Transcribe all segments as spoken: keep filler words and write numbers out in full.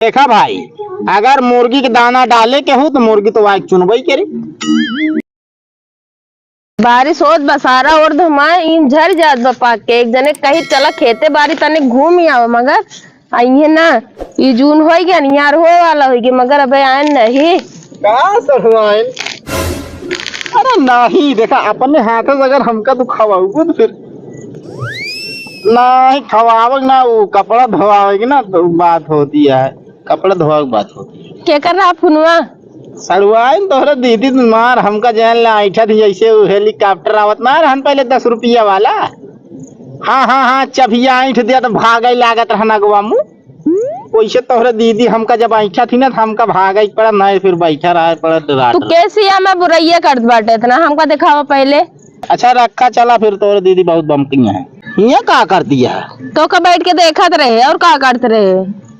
देखा भाई, अगर मुर्गी के दाना डाले के हो तो मुर्गी तो वाइक चुनबई करे। बारिश होत बा, सारा ओर धमाए इन झर जात बा पाक के। एक जने कही चला खेते बारी तने घूम ही आवा, मगर अइहे ना। ई जून होई गया, नियार होए वाला होई गया, मगर अबे आए नहीं। का सड़ुआइन? अरे नहीं, देखा, अपने हाथ से अगर हमका तू खवाऊ तो फिर नहीं खवावे ना, वो कपड़ा धोवावे ना, तो बात होती है, कपड़ा धोवा की बात होती है। के कर रहा फुनवा? सड़ुआइन तोहरे दीदी तुम्हार हमका जान ला ऐठा थी, जैसे वो हेलीकॉप्टर आवत ना रहन पहले दस रुपया वाला। हाँ, हाँ, हाँ, चभिया ऐठ दिया तो भागे लागत रहना अगवा मुँह। वैसे तोहरे दीदी हमका जब ऐठा थी ना, तो हमका भागे के पड़ा, नहीं फिर बैठा रहा पड़ा डरात तू रहा। कैसे या मैं बुरैया करत बाटे इतना, हमका दिखावा पहले। अच्छा रखा, चला फिर, तोहरे दीदी बहुत बमकी है। ये का कर दिया? तो का बैठ के देखत रहे और का करत रहे?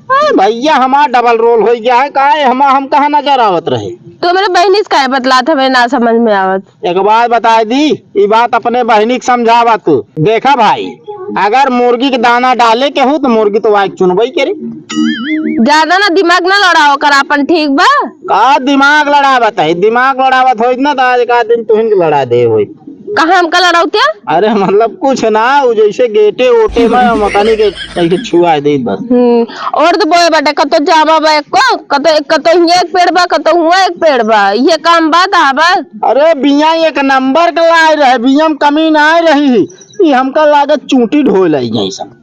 अरे भैया, हमार डबल रोल हो गया है, का है, हम, हम कहाँ नजर आवत रहे? तू मेरे बहनी से काहे बतलात, हमें ना समझ में आवत। एक बात बताए दी, ई बात अपने बहिनी के समझावा तू। देखा भाई, अगर मुर्गी के दाना डाले के हो तो मुर्गी तो वाइक चुनबई करे। ज्यादा ना दिमाग ना लड़ाओ कर आपन, ठीक बा? का दिमाग लड़ावत है? दिमाग लड़ावत होइत ना तो आज का दिन तुहिन के लड़ा दे होइत। कहाँ हमका लड़ाऊ क्या? अरे मतलब कुछ ना, वो जैसे गेटे ओटे में मकानी के कहीं छुआ दे बस। हम्म, और तो बोए बाटे, कतो जामा बा एको, कतो, कतो हियाँ एक पेड़ बा, कतो हुआँ एक पेड़ बा, ये काम बात आ बा। अरे बिया एक नंबर के लाए रहे, बिया में कमी ना रही, ई हमका लागत चूंटी ढोए लाई जाए सब।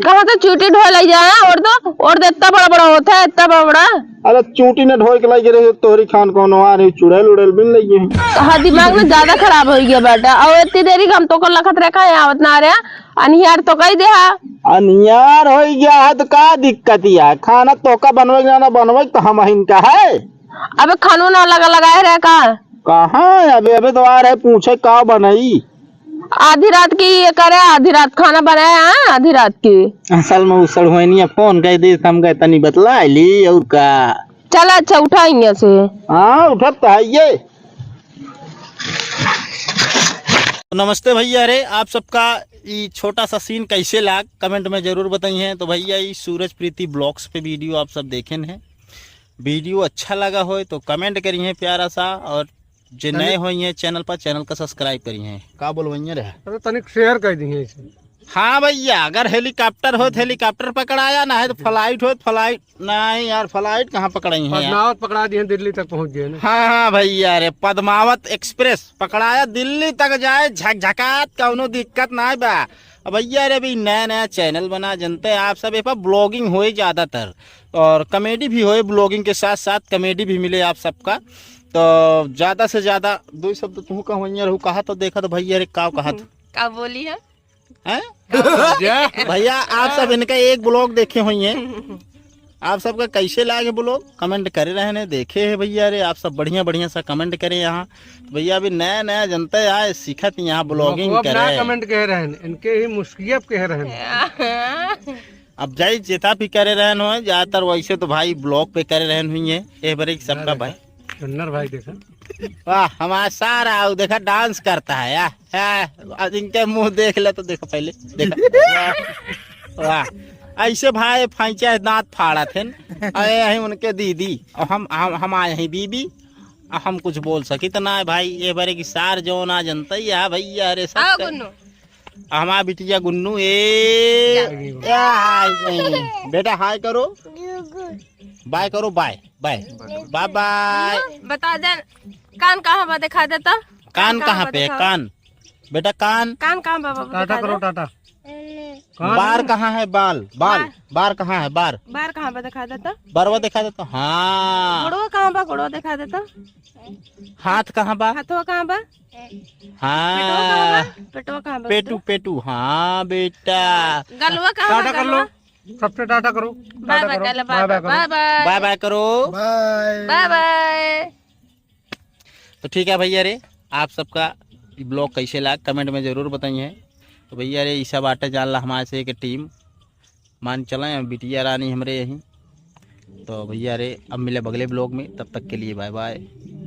कहाँ तो चूंटी ढोए लाई जाए, और तो, और तो इतना बड़ा बड़ा होता है, इतना बड़ा बड़ा। अरे चूंटी ने ढोए के लाई रहे, तोहरी खान कौनो आ रही, चुड़ैल उड़ैल बिन लगी है। हाँ, दिमाग में ज्यादा खराब हो गया बेटा, और इतनी देरी हम तो को लखत रखा है, आवत ना रहा, अनियार तो कही दे हा। अनियार हो गया है तो का दिक्कत है, खाना तो का बनवे ना, ना बनवे तो हम हिन का है। अबे खानो ना लगा, लगाए रहे का? कहाँ है? अबे, अबे तो आ रहे पूछे का बनई। आधी रात की ये करे, आधी रात खाना बनाए, हाँ, आधी रात की। असल में उ सड़ुआइनिया फोन कर दी, हम कहे तनी बतला ली और का। चल अच्छा, उठा हियाँ से। हाँ, उठत तो है ये। तो नमस्ते भैया रे, आप सबका ई छोटा सा सीन कैसे लाग, कमेंट में जरूर बताइए। तो भैया, ई सूरज प्रीति ब्लॉग्स पे वीडियो आप सब देखेन हैं, वीडियो अच्छा लगा होए तो कमेंट करिए प्यारा सा, और जे तनिक नए होइए चैनल पर, चैनल का सब्सक्राइब करिए। का बोलवइए रहे? अरे तनिक शेयर कर दिए इसे। हाँ भैया, अगर हेलीकॉप्टर होत हेलीकॉप्टर पकड़ाया, ना है तो फ्लाइट होत फ्लाइट। नहीं यार, फ्लाइट कहाँ पकड़ई है यार? पद्मावत पकड़ा दिए, दिल्ली तक पहुँच गए ना। हाँ, हाँ भैया रे, पद्मावत एक्सप्रेस पकड़ाया, दिल्ली तक जाए झकझकात, कौनो दिक्कत ना बा। अब भैया रे, अभी नया नया चैनल बना, जनते हैं आप सब, ए पर ब्लॉगिंग होए ज़्यादातर और कॉमेडी भी होए, ब्लॉगिंग के साथ साथ कॉमेडी भी मिले आप सबका। तो ज़्यादा से ज़्यादा दो शब्द तू कहवइया रहू, कहा तो देखा तो भैया रे, का कहा तो? का बोली है? हैं? भैया, आप सब इनका एक ब्लॉग देखे होइए, आप सबका कैसे लागे ब्लॉग, कमेंट करे रहने, देखे हैं भैया रे, आप सब बढ़िया बढ़िया सा कमेंट करे यहाँ। तो भैया, अभी नया नया जनता आए, सीखत यहाँ ब्लॉगिंग ब्लॉगवा करे। ना कमेंट कह रहे हैं, इनके ही मुस्कियत कह रहे हैं। अब जाई जेता भी करे रहन हो, ज्यादातर वैसे तो भाई ब्लॉग पे करे रहन हुई है। ए बारे सबका भाई। चुन्नर भाई देखा। वाह, हमारा सारा आऊ देखा डांस करता है यार। हाँ, अब इनके मुंह देख ले तो देखो पहले, देखो। वाह, वाह। ऐसे भाई फैंचा दांत फाड़ा थे। अरे यही उनके दीदी और हम, हम, हम आए हैं बीबी। अब हम कुछ बोल सकी तो ना है भाई, ये बारे की सार जो ना जनता ही है भैया। अरे सब आओ कर- गुन्नू। हमारा बिटिया गुन्नू, ए, जा। ए, हाय नहीं। बेटा हाय करो, बाय करो, बाय, बाय, बाय बाय। बता दे, कान कहाँ बा, दिखा दे तो। कान कहाँ पे? कान, बेटा कान। कान कहाँ बा बाबा, टाटा दिखा करो, दे। टाटा। कान। बार कहाँ है? बाल, बाल, बार। बार कहाँ है? बार। बार कहाँ बा, दिखा दे तो। बरवा दिखा दे तो। हाँ। गोड़वा कहाँ बा, गोड़वा दिखा दे तो। हाथ कहाँ बा? हाथवा कहाँ बा? हाँ। पेटवा कहाँ बा? पेटवा कहाँ बा पेटू, बेटा? पेटू, हाँ बेटा। गलवा कहाँ बा, टाटा कर लो। गलवा? सबसे टाटा करो। बाय टाटा बाय, करो। गलवा, बाय बाय करो। Bye bye. बाय बाय करो। बाय। Bye bye. तो ठीक है भैया रे, आप सबका ब्लॉग कैसे लाग कमेंट में जरूर बताइए। तो भैया रे, ई सब आटे जान ला हमारे से एक टीम। मान चलें, अब बिटिया रानी हमरे यहीं। तो भैया रे, अब मिले अगले ब्लॉग में, तब तक के लिए बाय बाय।